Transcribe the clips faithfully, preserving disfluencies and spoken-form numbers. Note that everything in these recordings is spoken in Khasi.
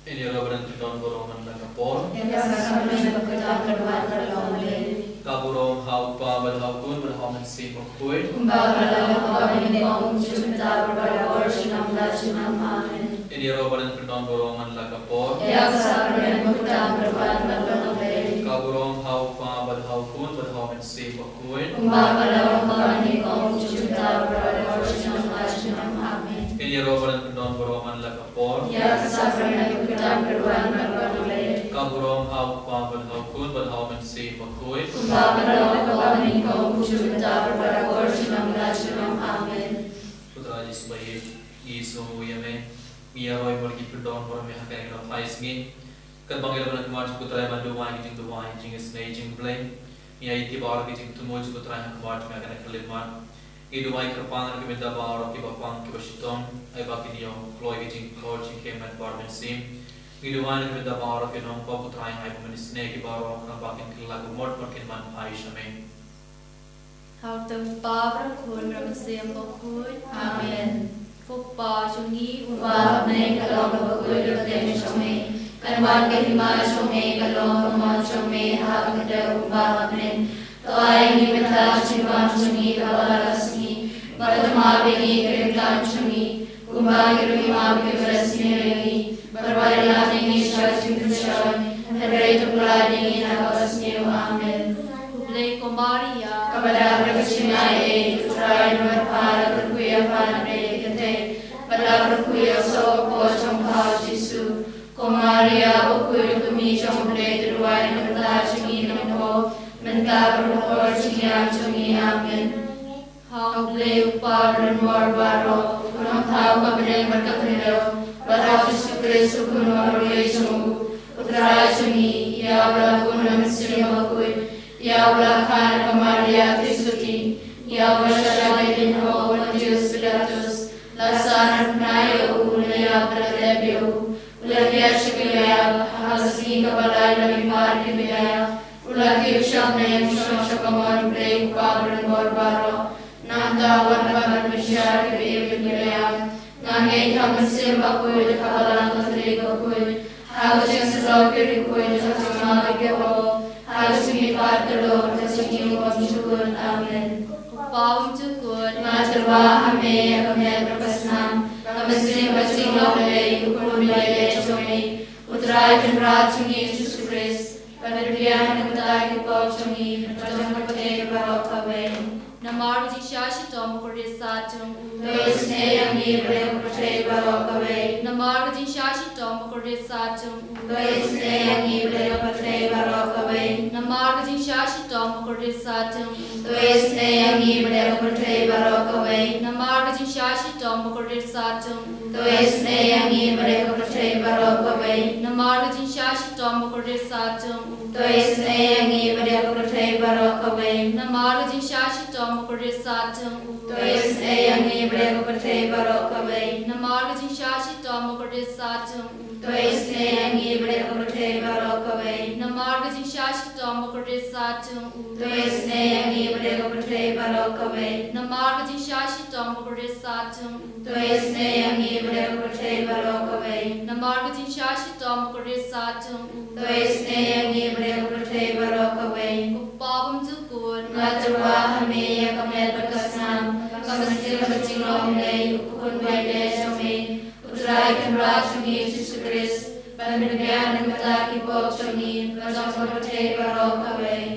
Ïa ïaroh bad pyndon baroh man la ka por. Ïa ka sakrament bakhuid tam kyrwan bad la U Blei. Ka burom ha U Kpa bad ha U Khun bad ha U Mynsiem Bakhuid. Kumba ka la long ha kaba nyngkong, kumjuh mynta bad barabor, junom la junom. Amen. Ïa ïaroh bad pyndon baroh man la ka por. Ïa ka sakrament bakhuid tam kyrwan bad la U Blei. Ka burom ha U Kpa bad ha U Khun bad ha U Mynsiem Bakhuid. Kumba ka la long ha kaba nyngkong, kumjuh mynta bad barabor, junom la junom. Amen. Ïa ïaroh bad pyndon baroh man la ka por. Ïa ka sakrament bakhuid tam kyrwan bad la U Blei. Ka burom ha U Kpa bad ha U Khun bad ha U Mynsiem Bakhuid. Kumba ka la long ha kaba nyngkong, kumjuh mynta bad barabor, junom la junom. Amen. Ko Trai Jisu ba ïeit, ngi sngewnguh ïa me. Ngi ïaroh bad ngi pyndon baroh me ha kane ka phai sngi. Katba ngi la wan ha khmat jong U Trai ban duwai ki jingduwai, jingisynei, jingblei. Ngi ïa ïeit ki baroh ki jingthmu jong U Trai ha khmat jong me ha kane ka khyllipmat. Ngi duwai kyrpang ïa ki bynta baroh kiba pang kiba shitom, ai ba kin ïoh kloi ki jingkor jingkmen bad mynsiem. Ngi duwai ïa ki bynta baroh ki nongpop, U Trai, ai ba men isynei ïa ki baroh, khnang ba kin kylla ka mut bad kin wan phai sha me. Ha u kyrteng U Kpa bad U Khun bad U Mynsiem Bakhuid. Amen. Ko Kpa jong ngi uba ha bneng, ka long kaba khuid ka kyrteng jong me. Kan wan ka hima jong me, ka long ka mon jong me ha ka kyrteng uba ha bneng. To ai ngi mynta ka jingbam jong ngi kaba la ka sngi. Bad to map ïa ngi ki ryngkat jong ngi, kumba ngi ruh ngi map ïa kiba la sniew ïa ngi. Bad wat ïalam ïa ngi sha ka jingpynshoi, hynrei to pynlait ïa ngi na kaba sniew. Amen. Khublei ko Maria, kaba dap da ka jingaiei, U Trai u don bad pha, la kyrkhu ïa pha na pdeng ki kynthei, bad la kyrkhu ïa u soh ka kpoh jong pha U Jisu. Ko Maria bakhuid, kmie jong U Blei, to duwai na ka bynta jong ngi ki nongpop, mynta bad ha ka hor jingïap jong ngi. Amen. Ha U Blei U Kpa ba don bor baroh, U Nongthaw ka bneng bad ka khyndew, bad ha U Jisu Khrist U Khun U Marwei jong u, U Trai jong ngi, ïa uba la bun na U Mynsiem Bakhuid, ïa uba la kha na ka Maria theisotti, ïa uba la shah beiñ ha u Pontius Pilatus, la sah na ka bnai ïa u, la ïap bad la dep ïa u, u la thiah sha ka ïap, ha ka sngi kaba lai la mihpat ïa ki ba ïap, u la kiew sha bneng, u shong sha kamon U Blei U Kpa ba don bor baroh. Nangta u wan ban pynshai ïa kiba ïeit bad kiba ïap. Nga ngeit ha U Mynsiem Bakhuid, ha ka balang Katholik bakhuid, ha ka jingsyllok ki riewkhuid, ha ka jingmap ïa ki baroh, ha ka jingmihpat ka doh, ha ka jingim kaba ym jukut. Amen. Ko Kpa ba ym jukut, nga tyrwa ha me ïa ka met bad ka snam, ka mynsiem bad ka jinglong Blei U Khun ba ïaileh jong me, U Trai Kynrad jong ngi U Jisu Khrist, ban pynbiang na ka bynta ki pop jong ngi, bad jong ka pyrthei baroh kawei. Namar ka jingshah shitom bakordit sat jong u, to isynei ïa ngi bad ïa ka pyrthei baroh kawei. Namar ka jingshah shitom bakordit sat jong u, to isynei ïa ngi bad ïa ka pyrthei baroh kawei. Namar ka jingshah shitom bakordit sat jong u, to isynei ïa ngi bad ïa ka pyrthei baroh kawei. Namar ka jingshah shitom bakordit sat jong u, to isynei ïa ngi bad ïa ka pyrthei baroh kawei. Namar ka jingshah shitom bakordit sat jong u, to isynei ïa ngi bad ïa ka pyrthei baroh kawei. Namar ka jingshah shitom bakordit sat jong u, to isynei ïa ngi bad ïa ka pyrthei baroh kawei. Namar ka jingshah shitom bakordit sat jong u, to isynei ïa ngi bad ïa ka pyrthei baroh kawei. Namar ka jingshah shitom bakordit sat jong u, to isynei ïa ngi bad ïa ka pyrthei baroh kawei. Namar ka jingshah shitom bakordit sat jong u, to isynei ïa ngi bad ïa ka pyrthei baroh kawei. Namar ka jingshah shitom bakordit sat jong u, to isynei ïa ngi bad ïa ka pyrthei baroh kawei. Ko Kpa ba ym jukut, nga tyrwa ha me ïa ka met bad ka snam, ka mynsiem bad ka jinglong Blei U Khun ba ïaileh jong me, U Trai Kynrad jong ngi U Jisu Khrist, ban pynbiang na ka bynta ki pop jong ngi, bad jong ka pyrthei baroh kawei.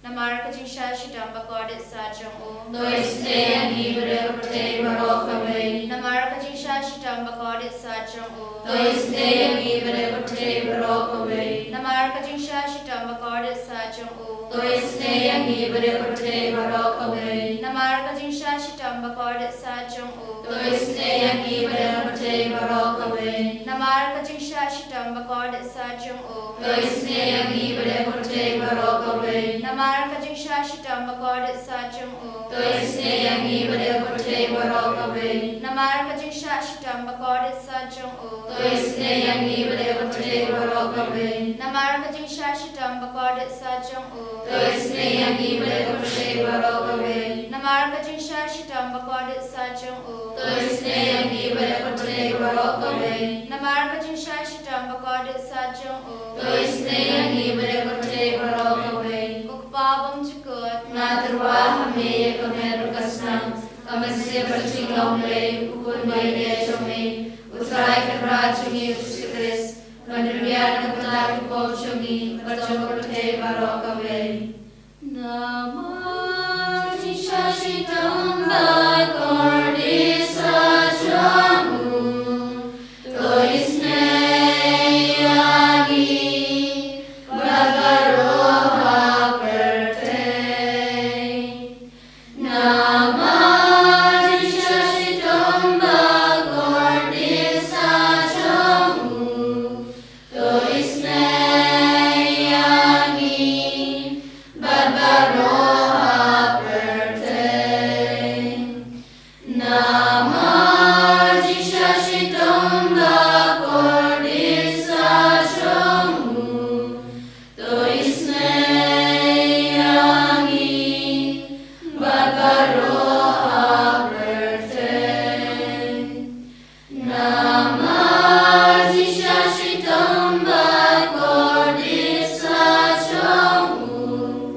Namar ka jingshah shitom bakordit sat jong u, to isynei ïa ngi bad ïa ka pyrthei baroh kawei. Namar ka jingshah shitom bakordit sat jong u, to isynei ïa ngi bad ïa ka pyrthei baroh kawei. Namar ka jingshah shitom bakordit sat jong u, to isynei ïa ngi bad ïa ka pyrthei baroh kawei. Namar ka jingshah shitom bakordit sat jong u, to isynei ïa ngi bad ïa ka pyrthei baroh kawei. Namar ka jingshah shitom bakordit sat jong u, to isynei ïa ngi bad ïa ka pyrthei baroh kawei. Namar ka jingshah shitom bakordit sat jong u, to isynei ïa ngi bad ïa ka pyrthei baroh kawei. Namar ka jingshah shitom bakordit sat jong u, to isynei ïa ngi bad ïa ka pyrthei baroh kawei. Namar ka jingshah shitom bakordit sat jong u, to isynei ïa ngi bad ïa ka pyrthei baroh kawei. Namar ka jingshah shitom bakordit sat jong u, to isynei ïa ngi bad ïa ka pyrthei baroh kawei. Namar ka jingshah shitom ba kordit sah jong u, to isynei ïa ngi bad ïa ka pyrthei baroh kawei. Ko Kpa bymjukut, nga tyrwa ha me ïa ka met bad ka snam, ka mynsiem bad ka jinglong Blei, u Khun ba ïeit jong me, U Trai Kynrad jong ngi U Jisu Khrist, ban pynbiang na ka bynta ki pop jong ngi bad jong ka pyrthei baroh kawei. Namar jingshah shitom ba kordit sah jong u, to isynei ïa ngi bad baroh ha pyrthei. Namar jingshah shitom ba kordit sah jong u, to isynei ïa ngi bad baroh ha pyrthei. Namar jingshah shitom ba kordit sah jong u, to isynei ïa ngi bad baroh ha pyrthei. Namar jingshah shitom ba kordit sah jong u,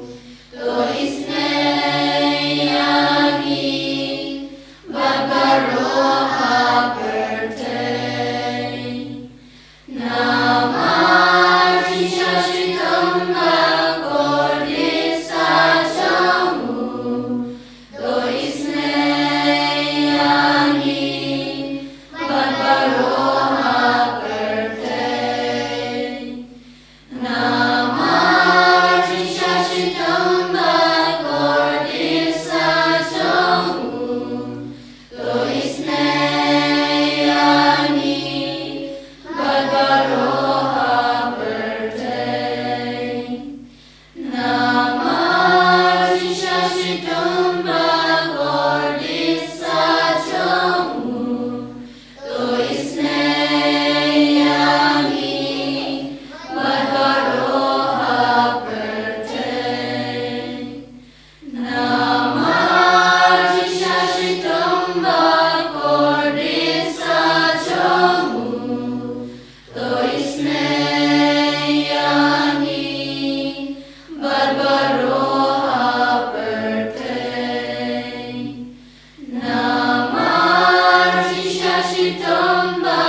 to isynei ïa ngi bad baroh ha pyrthei. Namar jingshah shitom ba kordit sah jong u, to isynei ïa ngi bad baroh ha pyrthei. Namar jingshah shitom ba kordit sah jong u, to isynei ïa ngi bad baroh ha pyrthei. Namar jingshah shitom ba kordit sah jong u, to isynei ïa ngi bad baroh ha pyrthei. Namar jingshah shitom ba kordit sah jong u, to isynei ïa ngi bad baroh ha pyrthei. Namar jingshah shitom ba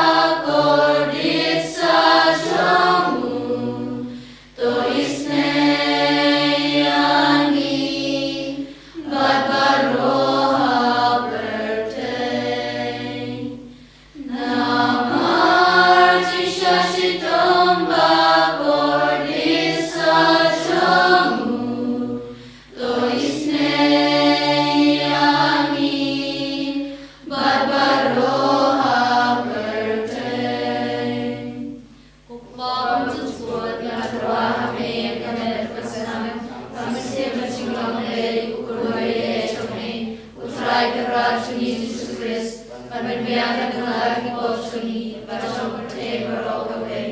kordit sah jong u, to isynei ïa ngi bad baroh ha pyrthei. Namar jingshah shitom ba kordit sah jong u, to isynei ïa ngi bad baroh ha pyrthei. Ko Kpa bymjukut, nga tyrwa ha me ïa ka met bad ka snam, ka mynsiem bad ka jinglong Blei, U Khun ba ïeit jong me, U Trai Kynrad jong ngi Jisu Khrist, ban pynbiang na ka bynta ki pop jong ngi bad jong ka pyrthei baroh kawei.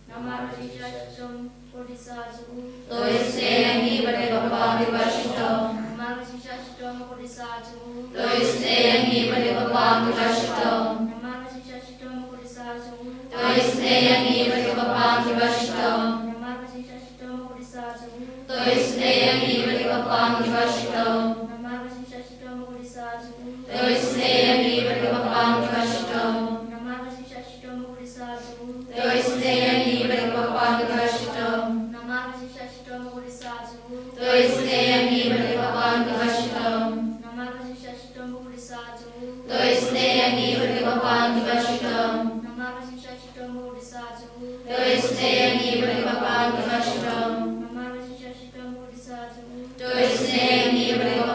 Namar ka jingshah shitom kordit sah jong u, to isynei ïa ngi bad ïa ki bapang kiba shitom. Namar ka jingshah shitom kordit sah jong u, to isynei ïa ngi bad ïa ki bapang kiba shitom. Namar ka jingshah shitom kordit sah jong u, to isynei ïa ngi bad ïa ki bapang kiba shitom. Namar ka jingshah shitom kordit sah jong u, to isynei ïa ngi bad ïa ki bapang kiba shitom. Namar ka jingshah shitom kordit sah jong u, to isynei ïa ngi bad ïa ki bapang kiba shitom. Namar ka jingshah shitom kordit sah jong u, to isynei ïa ngi bad ïa ki bapang kiba shitom. Namar ka jingshah shitom kordit sah jong u, to isynei ïa ngi bad ïa ki bapang kiba shitom. Namar ka jingshah shitom kordit sah jong u, to isynei ïa ngi bad ïa ki bapang kiba shitom. Namar ka jingshah shitom kordit sah jong u, to isynei ïa ngi bad ïa ki bapang kiba shitom. Namar ka jingshah shitom kordit sah jong u, to isynei ïa ngi bad ïa ki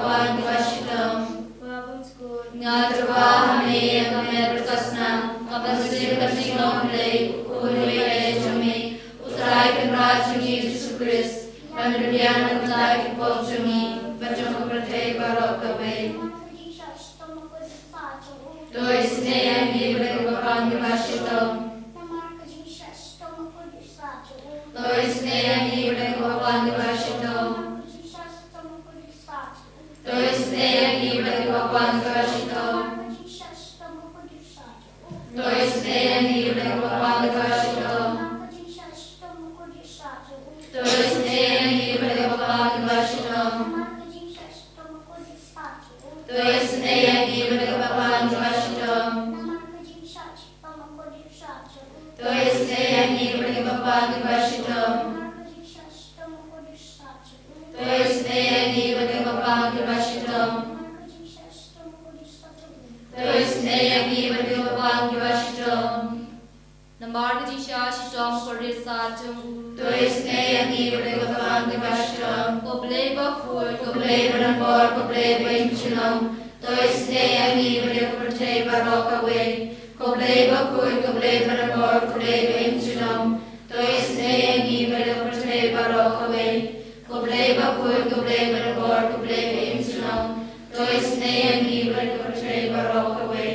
To isynei ïa ngi bad ïa ka bapang kaba shitom. To isynei ïa ngi bad ïa ka bapang kaba shitom. To isynei ïa ngi bad ïa ka bapang kaba shitom. To isynei ïa ngi bad ïa ka bapang kaba shitom. To isynei ïa ngi bad ïa ka bapang kaba shitom. To isynei ïa ngi bad ïa ka bapang kaba shitom. Namar ka jingshisha shitom kordit sah jong u. To isynei ïa ngi bad ïa ka bapang kaba shitom. Ko Blei bakhuid, ko Blei badonbor, ko Blei ba im junom. To isynei ïa ngi bad ïa ka pyrthei baroh kawei. Ko Blei bakhuid, ko Blei badonbor, ko Blei ba im junom. To isynei ïa ngi bad ïa ka pyrthei baroh kawei. Ko Blei bakhuid, ko Blei badonbor, ko Blei ba im junom. To isynei ïa ngi bad ïa ka pyrthei baroh kawei.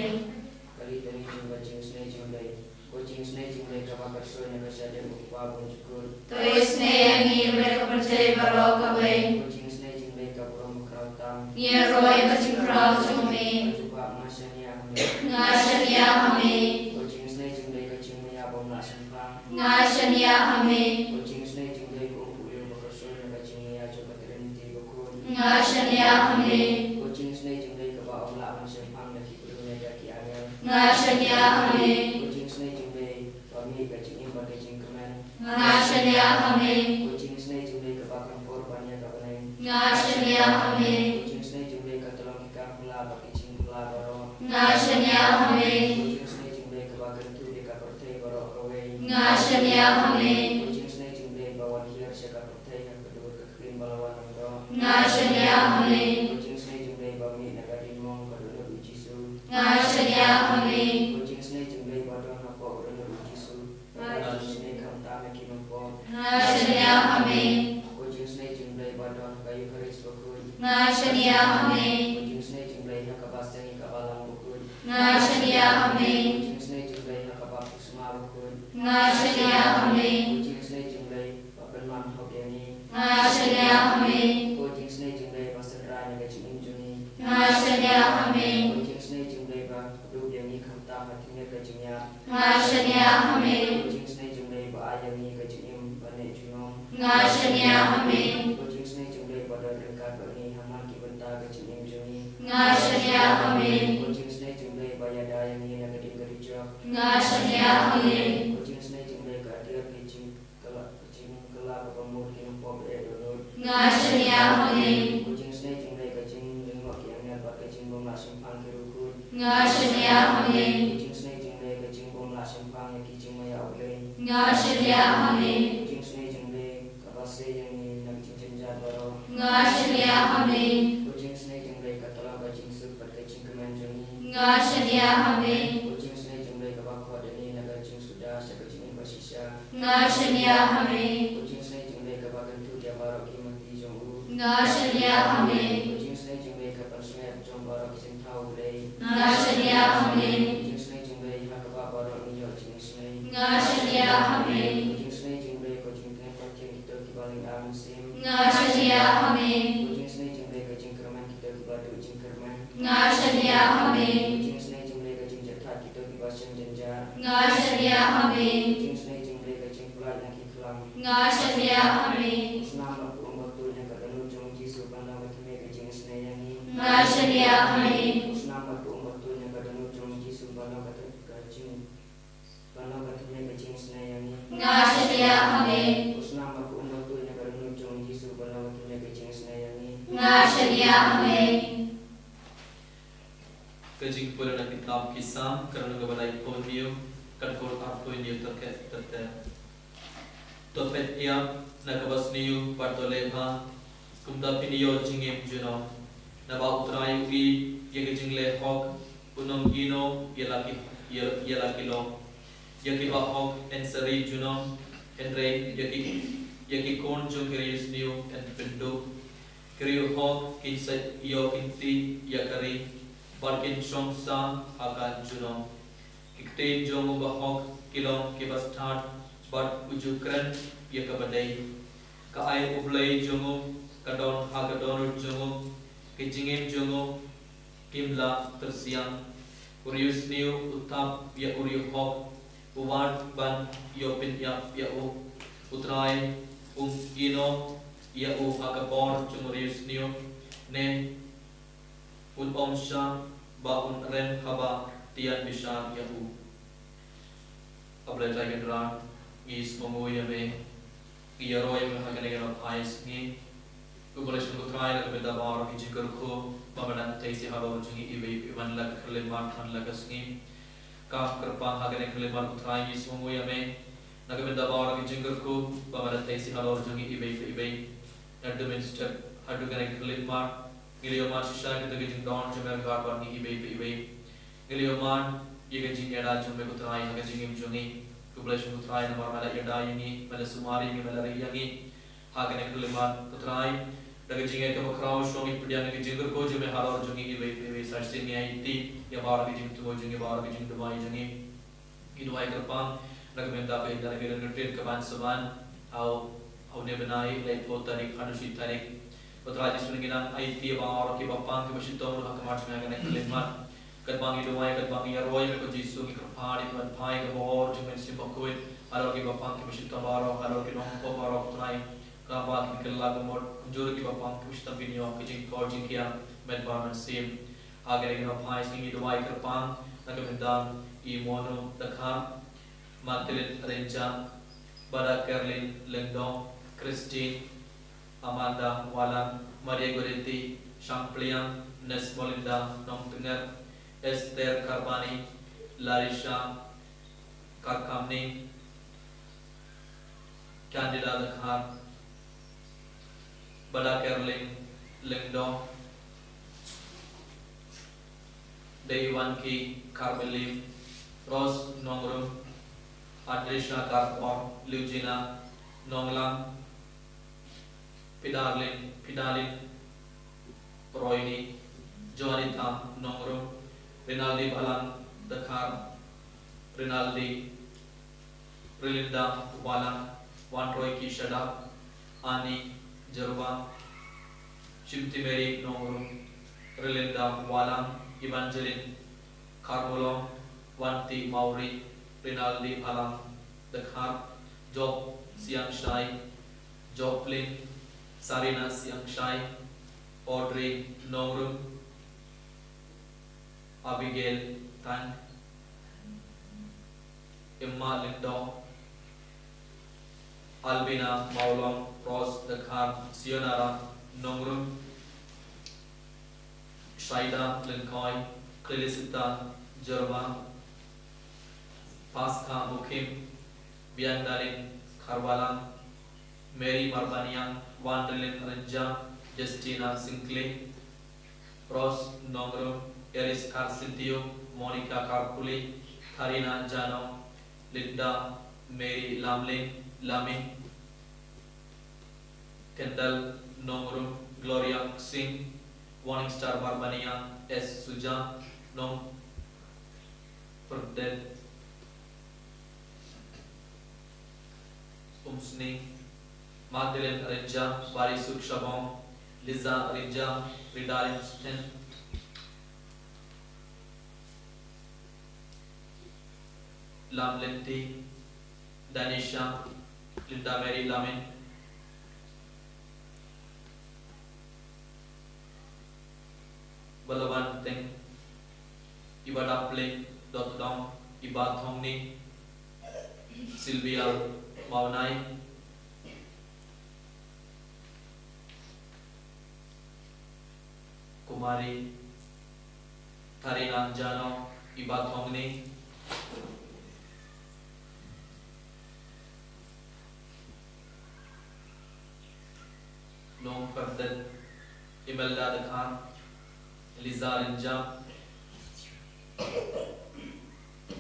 Ka ri ka ri jong ka jingisynei jong Blei. Ko jingisynei jong Blei kaba kyrshoi na ka shadien u Kpa bymjukut. To isynei ïa ngi bad ïa ka pyrthei baroh kawei. Ko jingisynei jong Blei ka burom bakhraw tam. Ngi ïaroh ïa ka jingkhraw jong me. Ko Jubab nga shaniah ha me. Nga shaniah ha me. Ko jingisynei jong Blei ka jingmaïa bym lah shemphang. Nga shaniah ha me. Ko jingisynei jong Blei ka umphniang ba kyrshoi na ka jingmaïa jong ka Trinity bakhuid. Nga shaniah ha me. Ko jingisynei jong Blei kaba ym lah ban shemphang da ki briew ne da ki angel. Nga shaniah ha me. Ko jingisynei jong Blei ba mih ka jingim bad ka jingkmen. Nga shaniah ha me. Ko jingisynei jong Blei kaba kham por ban ïa ka bneng. Nga shaniah ha me. Ko jingisynei jong Blei ka tyllong ki kam pla bad ki jingpla baroh. Nga shaniah ha me. Ko jingisynei jong Blei kaba kyntu ïa ka pyrthei baroh kawei. Nga shaniah ha me. Ko jingisynei jong Blei ba wan hiar sha ka pyrthei ha ka dur ka ktien ba la wan langbrot. Nga shaniah ha me. Ko jingisynei jong Blei ba mih na ka diengmong ka dohnud u Jisu. Nga shaniah ha me. Ko jingisynei jong Blei ba don hapoh ka dohnud u Jisu. Nga jingisynei khamtam ïa ki nongpop. Nga shaniah ha me. Ko jingisynei jong Blei ba don ha ka Eukharist bakhuid. Nga shaniah ha me. Ko jingisynei jong Blei ha kaba seng ïa ka Balang bakhuid. Nga shaniah ha me. Ko jingisynei jong Blei ha ka baptisma bakhuid. Nga shaniah ha me. Ko jingisynei jong Blei ba pynman hok ïa ngi. Nga shaniah ha me. Ko jingisynei jong Blei ba synrai na ka jingim jong ngi. Nga shaniah ha me. Ko jingisynei jong Blei ba kdup ïa ngi khamtam ha khyndiat ka jingïap. Nga shaniah ha me. Ko jingisynei jong Blei ba ai ïa ngi ka jingim ba neh junom. Nga shaniah ha me. Ko jingisynei jong Blei ba don ryngkat bad ngi ha man ki bynta ka jingim jong ngi. Nga shaniah ha me. Ko jingisynei jong Blei ba ïada ïa ngi na ka ding ka dujok. Nga shaniah ha me. Ko jingisynei jong Blei ka atiar ka jing ka la, ka jingkylla kaba mut ki nongpop ba eh dohnud. Nga shaniah ha me. Ko jingisynei jong Blei ka jinglyngngoh ki angel bad ka jingbymlah shemphang ki riewkhuid. Nga shaniah ha me. Ko jingisynei jong Blei ka jingbymlah shemphang ïa ki jingmaïa U Blei. Nga shaniah ha me. Ko jingisynei jong Blei kaba sei ïa ngi na ka jingjynjar baroh. Nga shaniah ha me. Ko jingisynei jong Blei ka tyllong ka jingsuk bad ka jingkmen jong ngi. Nga shaniah ha me. Ko jingisynei jong Blei kaba khot ïa ngi na ka jingsuda sha ka jingim bashisha. Nga shaniah ha me. Ko jingisynei jong Blei kaba kyntu ïa baroh ki mati jong u. Nga shaniah ha me. Ko jingisynei jong Blei ka pynsngewthuh jong baroh ki jingthaw U Blei. Nga shaniah ha me. Ko jingisynei jong Blei ha kaba baroh ngi ïoh jingisynei. Nga shaniah ha me. Ko jingisynei jong Blei ko jingkmen ko jing kito kiba lyngba mynsiem. Nga shaniah ha me. Ko jingisynei jong Blei ka jingkyrmen kito kiba duh jingkyrmen. Nga shaniah ha me. Ko jingisynei jong Blei ka jingjahthait kito kiba shem jynjar. Nga shaniah ha me. Ko jingisynei jong Blei ka jingpynlait na ki khlam. Nga shaniah ha me. U snam bad ka um bakhuid na ka dohnud jong u Jisu ban long ka thymmei ka jingisynei ïa ngi. Nga shaniah ha me. U snam bad ka um bakhuid na ka dohnud jong u Jisu ban long ka thymmei ka jing Ban long ka thymmei ka jingisynei ïa ngi. Nga shaniah ha me. U snam bad ka um bakhuid na ka dohnud jong u Jisu ban long ka thymmei ka jingisynei ïa ngi. Nga shaniah ha me. Ka jingpule na kitab ki Salm ka lynnong kaba laiphew hynñiew, ka dkhot arphew hynñiew tyrkhei ter ter. To peit ïa na kaba sniew bad to leh bha, kumta phin ïoh jingim junom. Naba U Trai u i ïa ka jingleh hok, un ym ïehnoh ïa la ki, ïa, ïa la ki lok. Ïa kiba hok yn sa ri junom, hynrei ïa ki, ïa ki khun jong ki riewsniew yn pynduh. Ki riewhok kin sa ïoh kynti ïa ka ri, bad kin shong sah ha ka junom. Ki ktien jong u bahok ki long kiba stad, bad u ju kren ïa kaba dei. Ka aiñ U Blei jong u ka don ha ka dohnud jong u, ki jingim jong u kim lah pyrshang. U riewsniew u thap ïa u riewhok, u wad ban ïoh pynïap ïa u. U Trai um ïehnoh ïa u ha ka bor jong u riewsniew, ne un ym shah ba un rem haba tian bishar ïa u. A Blei Trai Kynrad, ngi sngewnguh ïa me, ngi ïaroh ïa me ha kane ka nongphai sngi. Khublei shibun ko Trai na ka bynta baroh ki jingkyrkhu ba me la tei shi halor jong ngi iwei pa iwei, man la ka khyllipmat man la ka sngi. Ka kyrpang ha kane ka khyllipmat ko Trai ngi sngewnguh ïa me na ka bynta baroh ki jingkyrkhu ba me la tei shi halor jong ngi iwei pa iwei. Naduh mynstep haduh kane ka khyllipmat, ngi la ïohmad shisha kita ki jingdon jong me ryngkat bad ngi iwei pa iwei. Ngi la ïohmad ïa ka jingïada jong me ko Trai ha ka jingim jong ngi. Khublei shibun ko Trai namar me la ïada ïa ngi, me la sumar ïa ngi, me la ri ïa ngi. Ha kane ka khyllipmat ko Trai, da ka jingïaid kaba khraw shuwa ngi pdiang ïa ka jingkyrkhu jong me halor jong ngi iwei pa iwei. Sa shisien ngi aiti ïa baroh ki jingthmu jong ngi, baroh ki jingduwai jong ngi. Ngi duwai kyrpang na ka bynta ka ïing ka sem ka ban sa wan ha u, ha une u bnai, laiphew tarik haduh shi tarik. Ko Trai Jisu, ngi nang aiti ïa baroh kiba pang kiba shitom ruh ha khmat jong me ha kane ka khyllipmat. Katba ngi duwai, katba ngi ïaroh ïa me ko Jisu, ngi kyrpad ïa me ban phai ka bor jong u Mynsiem Bakhuid halor kiba pang kiba shitom baroh, halor ki nongpop baroh ko Trai. Kaba kin kylla ka mut, kumjuh ruh kiba pang kiba shitom kin ïoh ka jingkor jingkhiah met bad mynsiem. Ha kane ka nongphai sngi ngi duwai kyrpang na ka bynta i Monu Dkhar, Magdalene Rynjah, Bada Kerlin Lyngdoh, Christine, Amanda Walang, Maria Goretti Shangpliang, Nesmolinda Nongtnger, Esther Karbani, Larisha Karkamni, Candida Dkhar, Bada Kerlin Lyngdoh, Deiwanki Karmelim, Rose Nongrum, Adrisha Karpor, Lugina Nonglang, Pidarlin, Pidalin Roini, Joanita Nongrum, Rinaldi Balang Dkhar, Rinaldi Rilinda Walang, Wanroi Ki Shadap, Ani Jerwa, Shimti Mary Nongrum, Rilinda Walang, Evangeline Karmulong, Wanti Mauri, Rinaldi Balang Dkhar, Job Siangshai, Joplin Sarina Siangshai, Audrey Nongrum, Abigail Tang, Emma Lyngdoh, Albina Mawlong, Rose Dkhar, Sionara Nongrum, Shaida Lyngkhoi, Felicita Jyrwa, Paskha Mukhim, Biandalin Kharwalang, Mary Marbaniang, Wanrilin Rynjah, Justina Syngkli, Rose Nongrum, Eris Karsyntiew, Monica Karpuli, Tharina Jano, Linda Mary Lamling, Lamin, Kendall Nongrum, Gloria Singh, Morning Star Marbaniang, S Suja, Nongpyrdet, Umsning, Magdalene Rynjah, Barisuk Shabong, Liza Rynjah, Ridarin Sten, Lamlynti Danisha, Linda Mary Lamin, Balawan Teng, Iba Dapling Dotdong, Iba Thongni, Sylvia Mawnai, Kumari Tharina Jano, Iba Thongni, Nongpyrdet Imelda Dkhar, Liza Rynjah,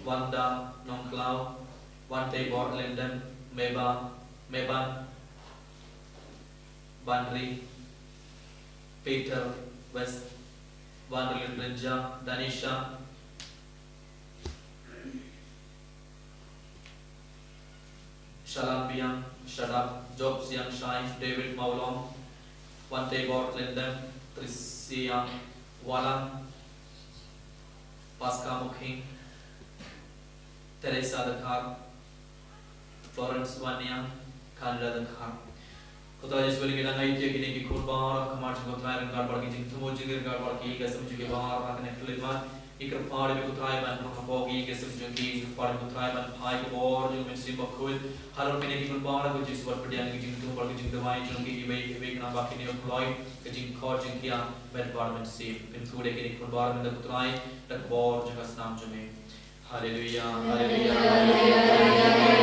Wanda Nongklaw, Wanteibor Lyndon, Meba, Meban Banri, Peter West, Wanrilin Rynjah, Danisha, Shalam Biang Shadap, Job Siang Shai, David Mawlong, Wanteibor Lyndon, Tricia Walang, Pascal Mukhing, Teresa Dkhar, Florence Waniang, Kanda Dkhar. Ko Trai Jisu, ngi la ngai ïa kine ki khun baroh ha khmat jong ko Trai, ryngkat bad ki jingthmu jong ki, ryngkat bad ki ïing ki sem jong ki baroh ha kane ka khyllipmat. Ngi kyrpad ïa me ko Trai ban pynpaw ïa ki ïing ki sem jong ki, ngi kyrpad ïa me ko Trai ban phai ka bor jong U Mynsiem Bakhuid halor kine ki khun baroh, ko Jisu, bad pdiang ïa ki jingthmu bad ki jingduwai jong ki iwei iwei, khnang ba kin ïoh kloi ka jingkhot jong ki ïa me bad U Mynsiem. Pynkhuid ïa kine ki khun baroh mynta ko Trai da ka bor jong ka snam jong me. Haleluya, haleluya, haleluya.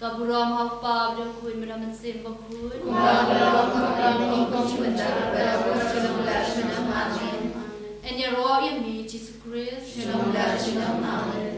Ka burom ha u Kpa bad u Khun bad u Mynsiem Bakhuid. Kumba ka long ha ka nyngkong, mynta bad barabor, junom la junom. Amen. Yn ïaroh ïa me Jisu Khrist. Junom la junom. Amen.